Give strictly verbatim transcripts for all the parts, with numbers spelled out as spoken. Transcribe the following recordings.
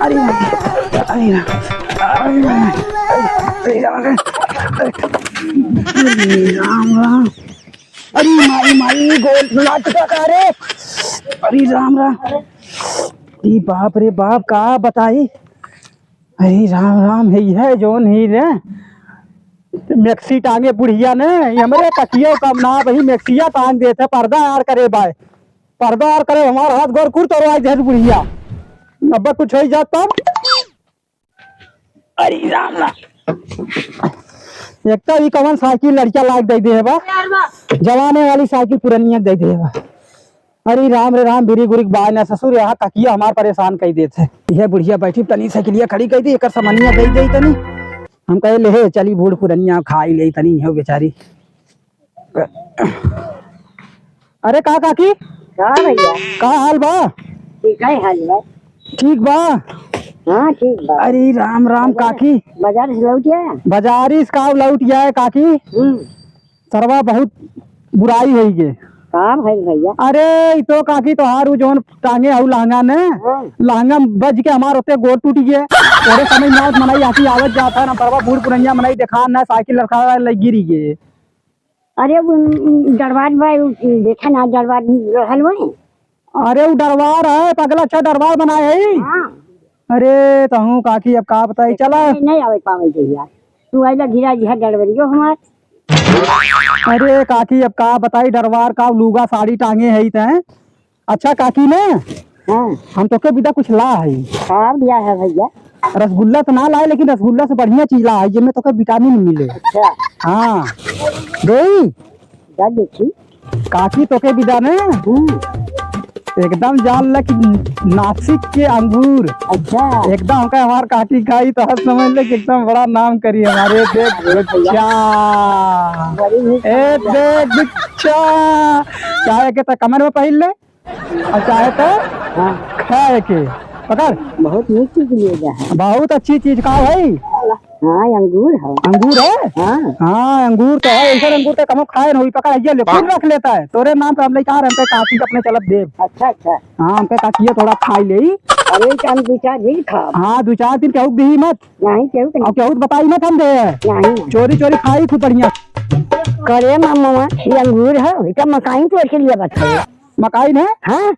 अरे, अरे, अरे, अरे, अरे, अरे, राम, राम। अरे, माई, माई, गोड़ लटका का रे। अरे, राम, राम। अरे, बाप रे बाप, का बताई? अरे, राम, राम, है, है, जौन ही रे। मैक्सी टांगे बुढ़िया ने, ये हमरे तकियो कम ना, वही मैक्सिया टांग देत है, पर्दा यार करे बाय। पर्दा और करे, हमार हाथ गोर कुर तोड़वाई दे बुढ़िया। अब कुछ होई जात तब। अरे राम राम। एक तो ई कवन साइकिल लड़किया लाग दे दे बा। जवाने वाली साइकिल पुरनिया दे दे बा। अरे राम रे राम, बिरी गुरी बाय ना ससुर, यहाँ तकिया हमार परेशान कई देत है। यह बुढ़िया बैठी तनी साइकिलिया खड़ी कई दी, एकर समनिया दे दे तनी। हम कहे ले हे, चली बूढ़ पुरनिया खाई ले तनी, हो बेचारी। अरे का काकी? का भैया? का हाल बा? ठीक है, हाल बा। ठीक बा? हाँ, ठीक बा। अरे राम राम बाजार, काकी। बाजार से लौट आया? बाजारी से का लौट आया है काकी? हम्म। सरवा बहुत बुराई होई गे। का भइल भैया? अरे ई तो काकी तोहार उ जौन टांगे हऊ लहंगा ने, हाँ। लहंगा बज के हमार ओते गोड़ टूट गे। तोरे समय में आवत मनई आती आवत जात है ना, सरवा बूढ़ पुरनिया मनई देखा ना, साइकिल लड़खड़ा लग गिरी गे। अरे, उ, उ, डरवार बा, उ, देखा ना, डरवार रहल होई। अरे, उ डरवार है, पगला अच्छा डरवार बनाए है। हाँ। अरे, तहूँ काकी, अब का बताई, चला। नहीं, नहीं आवे पावे जहिया। तू आइला घिरा घिरा डरवरियो हमार। अरे, काकी, अब का बताई, डरवार का लूगा साड़ी टांगे है तैं। अच्छा काकी ने, हाँ। हम तोके बिदा कुछ ला है। का दिया है भैया? रसगुल्ला तो ना लाए, लेकिन रसगुल्ला से बढ़िया चीज ला है, जेमे तोके विटामिन मिले। अच्छा। हाँ। देई? जा देखी। काकी तोके बिदा ने, हम्म। एकदम जान ल कि नासिक के अंगूर। अच्छा। एकदम हमका हमार काकी खाई तो हर समझ ले कि एकदम बड़ा नाम करी हमारे। देख अरे भैया। बच्चा। बड़ी नीक ए बात। देख बच्चा। चाहे के तो कमर में पहिर ले। और चाहे तो हाँ। खाए के। पकड़। बहुत नीक चीज लिए जा है। बहुत अच्छी चीज का है? हाँ, अंगूर है। अंगूर है? हाँ। हाँ, अंगूर तो है। ऐसा अंगूर तो कमो खाए न होई। पकड़, ये ले, हाँ। फूल रख लेता है। तोरे नाम पे हम लेके आ रहे हैं, हमके काकी के अपने चलत देब। अच्छा, अच्छा। हाँ, हमके काकी ये थोड़ा खाई ले। अरे, हम दो चार दिन खा। हाँ, दो चार दिन केहू दी मत। नहीं, केहू के और केहू बताई मत हम दे। नहीं। चोरी चोरी खाई खूब बढ़िया। करे मामा, ये अंगूर है, इका मकाई तोड़ के लिए बच्चा। मकाई ने? हाँ।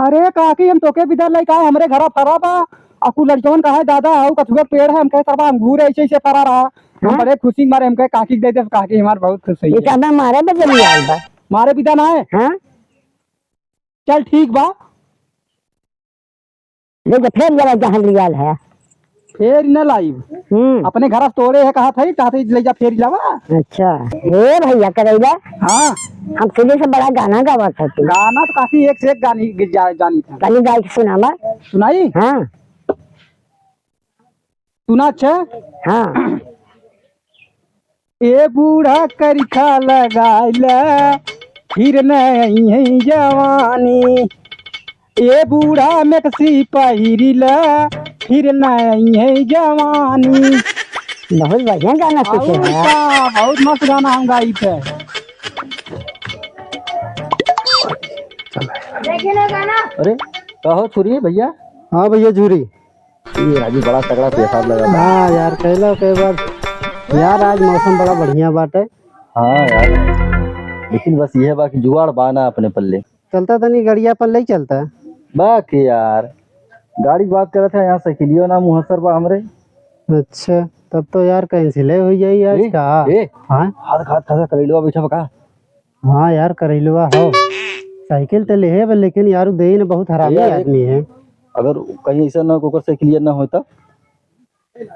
अरे काकी, हम तोके बिदा लइका, हमरे घरा फरा बा। आ कुल लड़कवन कहा, "दादा, हऊ कथुआ के पेड़ है।" हम कहे, "सरवा अंगूर ऐसे ऐसे फरा रहा।" हम हाँ? बड़े खुशी मारे हम कहे, "काकी के दे दे।" काकी हमार बहुत खुश हुई है। इतना मारे बदल आइल बा। मारे बिदा ना है? हाँ? चल ठीक बा। ले जा, फेर लेवा जहाँ लियाल है। फेर न लाइब। हम्म। अपने घर से तोड़े है, कहा था, चाहते ले जा, फेर लावा। अच्छा। हे भैया करैला। हाँ। हम तुझे से बड़ा गाना गावा था तू। गाना तो काकी एक से एक गानी ग-, जा-, जानी था। गानी गाय के सुनावा। सुनाई? हाँ। सुना अच्छा? हाँ। ए बूढ़ा करिखा लगाइला, फिर नहीं है जवानी। ए बूढ़ा मैक्सी पहिरिला, फिर नहीं है जवानी। बहुत बढ़िया गाना सीखे और हैं। का, बहुत मस्त गाना हम गाई थे। देखिए ना गाना। अरे, का हो छुरी भैया? हाँ भैया, झूरी। ये राजू बड़ा तगड़ा पेशाब लगा था। हाँ यार, कहला के बाद यार, आज मौसम बड़ा बढ़िया बाटे। हाँ यार, लेकिन बस यह बा कि जुगाड़ बा ना अपने पल्ले। चलता तनी गड़िया पर ले चलता। बा के यार, गाड़ी के बात करत है, यहाँ साइकिलियो ना मुहस्सर बा हमरे। अच्छा, तब तो यार cancel हो जाई आज ए, का। ए, हाँ? हाथ, हाथ, हाथ, करैलवा बैठा बा का? हाँ यार, करैलवा हो। साइकिल तो लेहे बा, लेकिन यार, उ देई न बहुत हरामी ए, अरे, आदमी है। अगर कहीं ऐसा ना हो कि ओकर साइकिलिया ना होई तब?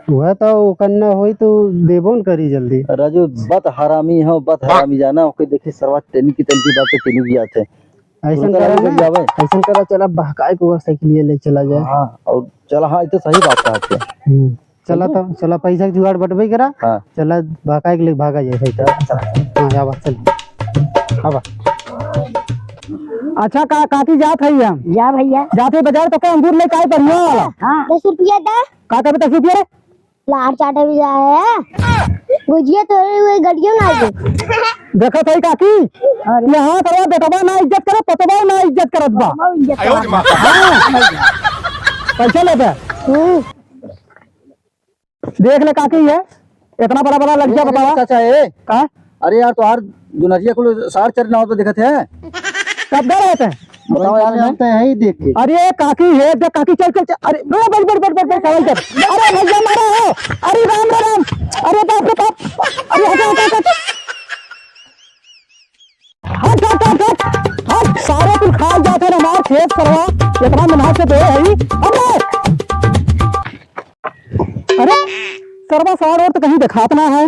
वह तो ओकर ना होई तो देबो न करी जल्दी। राजू, बत हरामी हो, बत हरामी जाना, ओके देखी सरवा टेनी की टेनी बात पे टेनी भी आते। ऐसन उनका करा लगे ना, जावे। ऐसन करा, चला बहकाए के ओकर साइकिलिया ले चला जाए। हाँ, और चला, हाँ, ये तो सही बात कहा आपने। हम्म। चला ठीक है। तो, चला पैसा के जुगाड़ बटबे करा। हाँ। चला, भागा के ले भागा जाए, चल। चला, चला। हाँ, आवा, चल। आवा। अच्छा, का, काकी जात है हम? जा भैया। जात है बाजार तो का अंगूर लेके आए बढ़िया वाला? हाँ। दस रुपया दा। का करबे दस रुपया रे? लार चाटे भी जाए है। बुझिए तो ये गड़ियों ना आए। देखो सही काकी, अरे। यहाँ पर बेटवा ना इज्जत करे, पतवा ना इज्जत करत बा। बहुत इज्जत करत बा। हाँ। पैसा लेबे। देख ले काकी, ये इतना बड़ा बड़ा लड़किया अरे बतावा। चाचा, ए। का? अरे यार, तोहार जुनरिया कुल सार चरत ना हो तो देखत है। कब गए रहते हैं? बताओ यार, हम तो यहीं देख के। अरे काकी, हे देख काकी, चल, चल, चल। अरे, बैठ, बैठ, बैठ, बैठ, बैठ, बैठ, बैठ। अरे भैया, मारा हो। अरे राम रे राम। अरे बाप रे बाप। अरे हट, हट, हट, हट। हट, हट, हट, हट। हट, सारे कुल खाए जाते हैं हमार खेत सरवा। इतना मेहनत से दे है। अबे! अरे, सरवा सार और तो कहीं देखात ना है।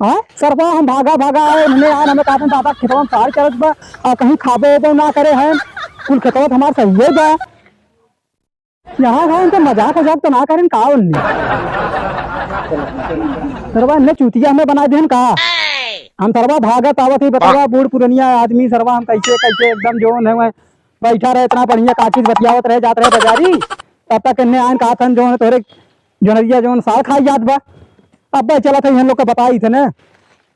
हाँ, सरवा हम भागा, भागा आए, हमने यार, हमें कहते हैं, "दादा, खेतवा में सार चरत बा, और कहीं खाबो ओबो ना करे हैं, कुल खेतवा तो हमार सही है बा।" यहाँ का इनके मजाक वजाक तो ना करें, का उनने? सरवा इनने चूतिया हमें बना देहन का? हम सरवा भागत आवत ही, बतावा, बूढ़ पुरनिया आदमी, सरवा हम कैसे, कैसे एकदम जोन है, वह बैठा रहे, इतना बढ़िया काकी से बतियावत रहे, जात रहे बाजारी, तब तक इनने आन कहा था, जोन है तोहरे जुनरिया जोन सार खाई जात बा। अब भाई चला था, हम लोग का बताई थे ना,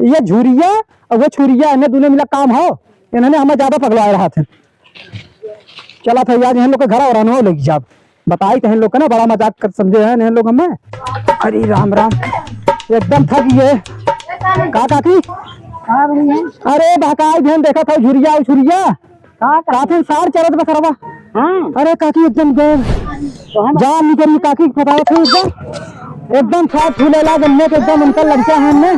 ये झुरिया और वो छुरिया, इन्हें दोनों मिला काम हो, इन्होंने हमें ज्यादा पगलाए रहा थे। चला था यार, हम लोग के घर और अनुभव लेके जाब, बताई थे हम लोग का ना, बड़ा मजाक कर समझे हैं हम लोग हमें। अरे राम राम, एकदम थक गए। का काकी? हाँ भैया। अरे बहकाई भेन, देखा था झुरिया और छुरिया। हाँ, का? काफी सार चरत बा सरवा। हाँ। अरे काकी एकदम गए। तो हम जान निकल काकी के बताओ थे एकदम। एकदम साथ फूले ला गन्ने के एकदम उनका लड़का है हमने।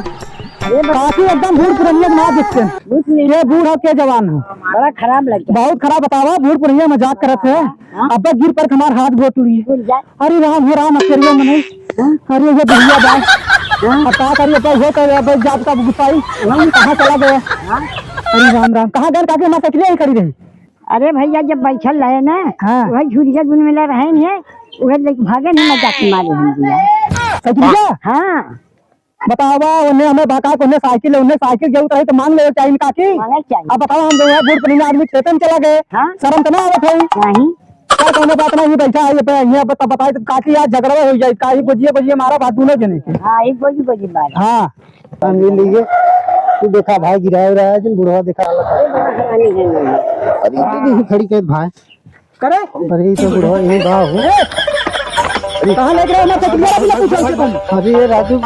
ये बा- काकी एकदम बूढ़ पुरनिया ना दिखते। बुझ ली। ये बूढ़ हो के जवान हो। बड़ा खराब लड़का। बहुत खराब बतावा, बूढ़ पुरनिया मजाक करत है। हाँ। अब गिर पर हमार हाथ गोड़ टूटी है। गिर जाए। अरे राम हो राम, अकेरिया में नहीं। हाँ। अरे ये भैया बा। हाँ। अब का करिए, अब हो तो अब जात का गुस्साई। हाँ। कहाँ चला गया? हाँ। अरे राम राम, कहाँ गए काकी? हमार साइकिल यहीं खड़ी रही। अरे भैया, जब बैठल रहे ना, हाँ। वही झुरिया दुन मिला रहे ने, वही लेके भागे नहीं, मजाक के मारे हम दिया। साइकिलिया? हाँ। बतावा, उन्हें हमें बका, उन्हें साइकिल, उन्हें साइकिल जरूरत रही तो मांग ले चाहिए काकी। मांगे चाहिए। अब बताओ, हम जो है बूढ़ पुराने आदमी खेतन चला गए, हाँ। शर्म तो ना आवत है। नहीं। चल, कौनो बात नहीं, बैठा है ये पे, ये बता, बताई तो काकी आज झगड़ा हो जाए, काकी गोजिए गोजिए मारा बात दोनों जने के। हाँ, एक गोजी गोजी मारा। हाँ। हम ये लिए, तू देखा भाई गिराए रहा है, जिन बुढ़वा देखा। अरे, ये भी खड़ी के भाई। करे? अरे, ये तो बुढ़वा यहीं बा हो। कहाँ लेके रहे? मैं तो तुम्हारा भी पूछा उसे तुम। अरे, ये राजू,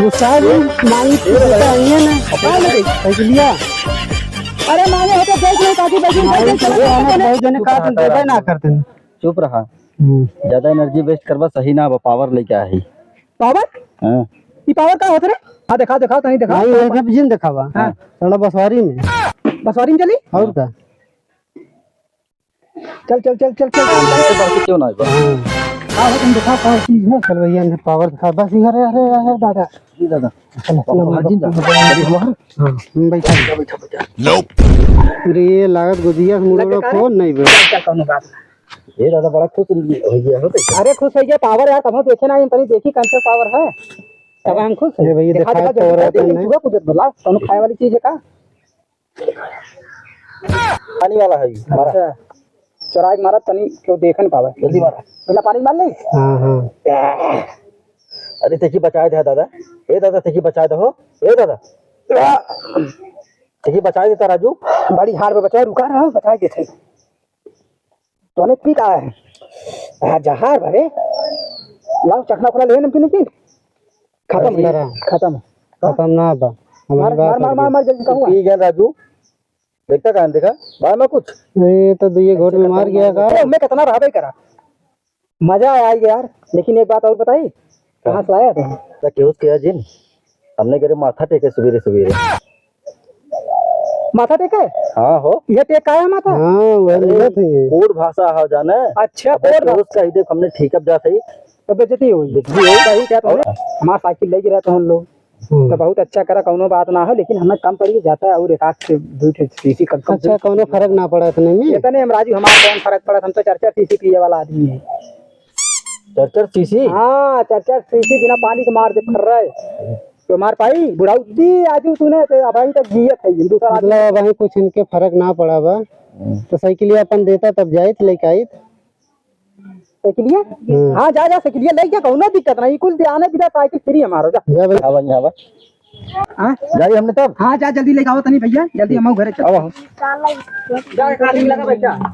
गुस्सा भी मांगी, गुस्सा आई है ना। कहाँ लेके? साइकिलिया। अरे, मांगे हो तो देख लो, काकी बैठी, मांगे बैठी, तो चलो, चलो, चलो। बहुत जने कहा, तुम देबे ना करते हैं। चुप रहा। हम्म। ज्यादा energy waste करबा सही ना बा, power लेके आही। Power? हाँ। ई power का होत रे? हाँ, देखा, देखा, तनी देखा। नहीं, ये सब जिन देखावा। हाँ। थोड़ा बसवारी में। बसवारी में चली? और का? चल, चल, चल, चल, चल, चल। इनसे बढ़ के क्यों ना बा? हाँ। हाँ, हो, तुम दिखाओ, कौन चीज है? चल भैया, इन्हें power दिखा। बस, अरे, अरे, अरे, दादा। जी दादा। चलो, चलो, हाँ, जी दादा। अरे, हमार। हाँ, हम्म, बैठा। बैठा, बैठा। अरे, ये लागत गुजिया से मुड़े वाला फोन नहीं बे। चल, चल, कौनो बात ना। ये दादा बड़ा खुश हो गया हो तो। अरे खुश हो गया, power यार, कभो देखे ना, तनी देखी कौन सा power है, तब हम खुश हैं। ये भैया देखा दिखाई दे, power है, देखा नहीं। हुआ कुछ बोला, कौनो खाए वाली चीज है का? पानी वाला है ये, मारा। अच्छा, चुराई के मारा, तनी क्यों देख न पावे। जल्दी मारा। पहला पानी मार ले। हाँ, हाँ। अरे देखी बचाए दे दादा, ए दादा देखी बचाए दे हो, ए दादा देखी बचाए देता राजू। बड़ी हार में बचा, रुका रहो, बचाए देते। तूने पी का है? हाँ, जहार भरे। लाओ, चखना खुला ले, नमकीन, नमकीन। खत्म, बस करा। खत्म। खत्म ना बा। हमारी मार, बात मार, मार, हो मार, गई। मार, जल्दी कहूँ। पी गया राजू। देखता कहाँ, देखा? बाय में कुछ? अरे, ये तो दुइये घोट में मार गया का? अरे, मैं कितना रहबे करा। मजा आया यार, लेकिन एक बात और बताई, कहाँ से लाया तुम? तो केहू से कहा जिन, हमने करे माथा टेके सवेरे सवेरे। माथा टेके? हाँ हो। ये टेक का है माथा? हाँ, वही अरे, मिलत है ये। कोड भाषा है जाने। अच्छा, अब कोड केहू से भाषा। कही दे, हमने ठीक अब जात है। तो बेइज्जती हुई। बेइज्जती हुई। सही क्या तुमने? और? हमार साइकिल ले गिरा तो हम लोग। हम्म। तो बहुत अच्छा करा, कौनो बात ना हो, लेकिन हमें कम पड़ी जाता है और एक आध से दो ठे शीशी कम, कम अच्छा, से कौनो फर्क ना पड़ा इतने में? इतने में राजू, हमारा कौन फर्क पड़ा, हम तो चार चार शीशी पिए वाला आदमी है। चार चार शीशी? हाँ, चार चार शीशी बिना पानी के मार दे फर्रा है। तो मार पाई, बुढ़ाऊ दी आजू तूने, तो अभी तक जियत है, दूसरा आदमी। मतलब, अभी कुछ इनके फर्क ना पड़ा बा। हम्म। तो साइकिल अपन देता तब जाइत लेके आइत। साइकिलिया? हम्म। हाँ, जा, जा, साइकिलिया ले जा, कौनो दिक्कत नहीं, कुल ध्यान है, बिना साइकिल फ्री हमारो, जा। जा भाई। हाँ भाई, हाँ भाई। हाँ? जाइए हमने तब। हाँ, जा, जल्दी लेके आओ तनी भैया, जल्दी हम घरे चल। आओ, आओ। जा, एक आदमी लगा बैठा।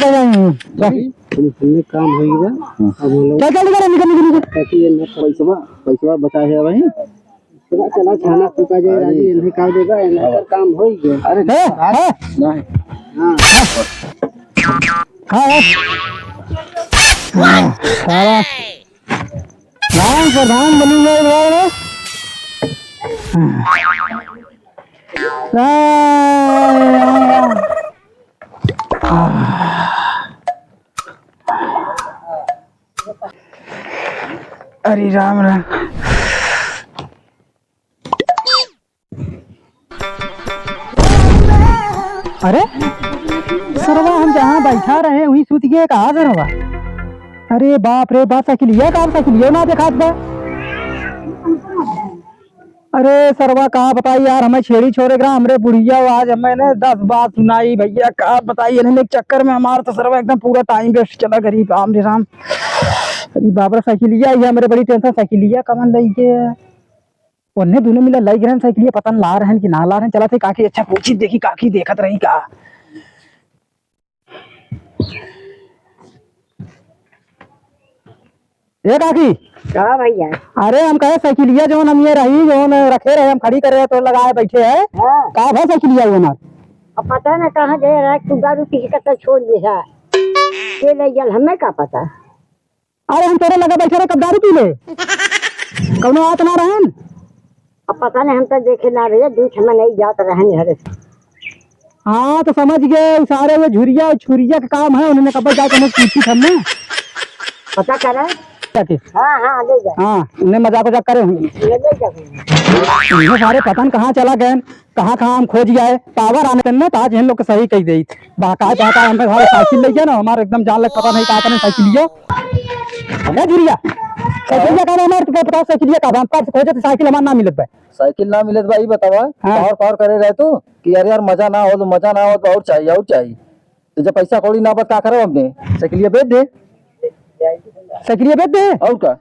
पहले आई हूँ। चल। हम, हमने काम होई बा। हाँ। अब हम लोग चल, चल, निकल, निकल, निकल, निकल। ताकि ये ना पैसवा, पैसवा बचा है भाई। चला, चला, थाना फूका जाए, अरे। राजी, इन्हें का देगा, इन्हें हाँ। का काम होई गया। अरे, ए, हाँ। नहीं। हाँ। हाँ, हाँ। हाँ, सारा। राम प्रधान बनी गए इधर में। अरे राम राम। अरे सरवा, हम जहाँ बैठा रहे वहीं सूत गए का सरवा? अरे बाप रे बाप, साइकिलिया का, साइकिलिया ना देखात बा। अरे सरवा का बताई यार, हमें छेड़ी छोड़े करा हमरे बुढ़िया, आज हमें ने दस बात सुनाई भैया, का बताई इन्हने के चक्कर में हमार तो सरवा एकदम पूरा टाइम वेस्ट चला। गरीब राम रे राम। अरे बाप रे, साइकिलिया ये हमरे बड़ी टेंशन, साइकिलिया कमन लई के। ओन्ने दुनो मिला लई गए साइकिलिया, पता न ला रहन कि ना ला रहन। चला थे काकी, अच्छा पूछी देखी काकी देखत रही का। ए काकी। का भैया? अरे हम कहे साइकिलिया जौन हम ये रही, जौन रखे रहे, हम खड़ी करे तो लगाए बैठे है। हाँ। का भा साइकिलिया वो हमार? अब पता न कहाँ गए रहे, तू दारू पी के कत्ता छोड़ दे है। ये ले गल, हमें का पता? अरे हम तोरे लगे बैठे रहे, कब दारू पी ले? कौनो आत ना रहन? अब पता नहीं, हम तो देखे ना भैया, दूध हम नहीं जात रहन घरे। हाँ, तो समझ गए, उ सारे वो झुरिया और छुरिया का काम है, उन्होंने कब जाए तो कुछ पूछी हमने। पता करा? क्या के? हाँ, हाँ, ले जा। हाँ, उन्हें मजाक उजाक करे होंगे। ले, ले जा। इन्हें सारे पता न कहाँ चला गए, कहाँ, कहाँ हम खोज आए, पावर आने तन ना, तो आज इन लोग के सही कही देई। बहकाए, बहकाए, हमरे घर साइकिल ले गया ना, हमारे एकदम जान लग, पता नहीं का करें साइकिलिया। ए झुरिया, साइकिलिया का हमारे, तुमको पता साइकिलिया का, हम पास खोजे तो साइकिल हमार ना मिलत बा। साइकिल ना मिलत बा, ई बतावा, हाँ। पावर, पावर करे रहे तू कि यार, यार, मजा ना हो, तो मजा ना हो, तो और चाहिए, और चाहिए। तो जब पैसा कौड़ी ना बा, का करब हमने? साइकिलिया बेच दे। साइकिलिया बेच दे? और का?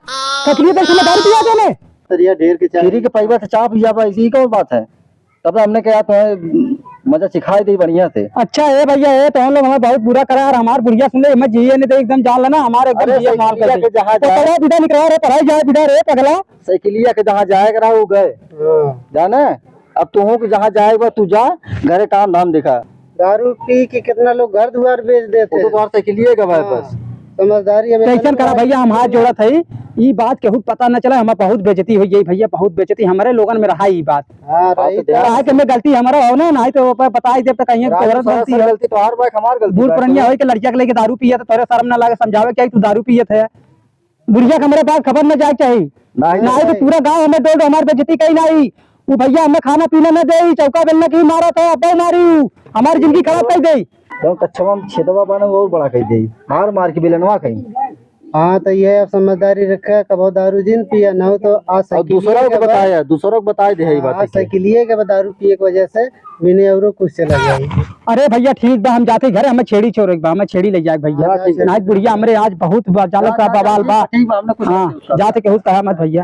साइकिलिया बेच के दारू पिया देने? सरिया ढेर के चाय। फ्री के पैबा तो चाह पिया बा, इसी कौन बात है? तब हमने कहा तो है, मजा सिखाई दे बढ़िया से। अच्छा, ए भैया, ए तो हम लोग हमें बहुत बुरा करा यार, हमार बुढ़िया सुन ले, मैं जिए नहीं दे, एकदम जान लेना, हमारे एकदम अरे, जिए मार साइकिलिया कर दे। के जहाँ तो जाए। पढ़ा बिदा निकला रे, पढ़ाई जाए बिदा रे, पगला। साइकिलिया के जहाँ जाए करा, वो गए। हाँ। जाने? अब तू हो कि जहाँ जाए बा, तू जा, घरे काम धाम देखा। दारू पी के कितना लोग घर दुआर बेच देते हैं। तोहार साइकिलिए गवा है बस। समझदारी अब कैसन करा भैया, हम हाथ जोड़त हई, ई बात केहू के पता न चला, हमार बहुत बेइज्जती होइ गई भैया, बहुत बेइज्जती हमरे लोगन में रहा ई बात। हाँ, रही तो। काहे कि हमें गलती हमारा हो ना, नहीं तो ओपे बताई देब तो कहीं तोहरा गलती है। गलती तोहार बा, हमार गलती बूढ़ पुरनिया होई के लड़किया के लेके दारू पियत, तोहरे शर्म ना लागे समझावे के, तू दारू पियत है। बुढ़िया के हमरे पास खबर न जाए के चाही। नहीं, नहीं तो नहीं। पूरा गांव हमें डोल, हमार बेइज्जती कहीं नहीं। वो भैया हमें खाना पीना न दे, चौका बेलना की मारा था, अब मारी, हमारी जिंदगी खराब कर दे। जौन कच्छवा में छेदवा बा ना, वो और बड़ा कर दे, मार मार के बेलनवा कहीं। हाँ, तो ये अब समझदारी रखा, कबो दारू जिन पिया, ना हो तो आज और दूसरों को बताया, दूसरों को बताए दे है ये बात हाँ, के। साइकिलिए के दारू पिए की वजह से मैंने औरो कुछ चला जाए। अरे भैया ठीक बा, हम जाते घर, हमें छेड़ी छोड़ एक बा, हमें छेड़ी ले जाए भैया। हाँ, ठीक है। नाइक बुढ़िया हमरे आज बहुत बा-, जालत बा, बवाल बा। ठीक बा, हमने कुछ हाँ, नहीं उसका। जाते केहू कहा मत भैया।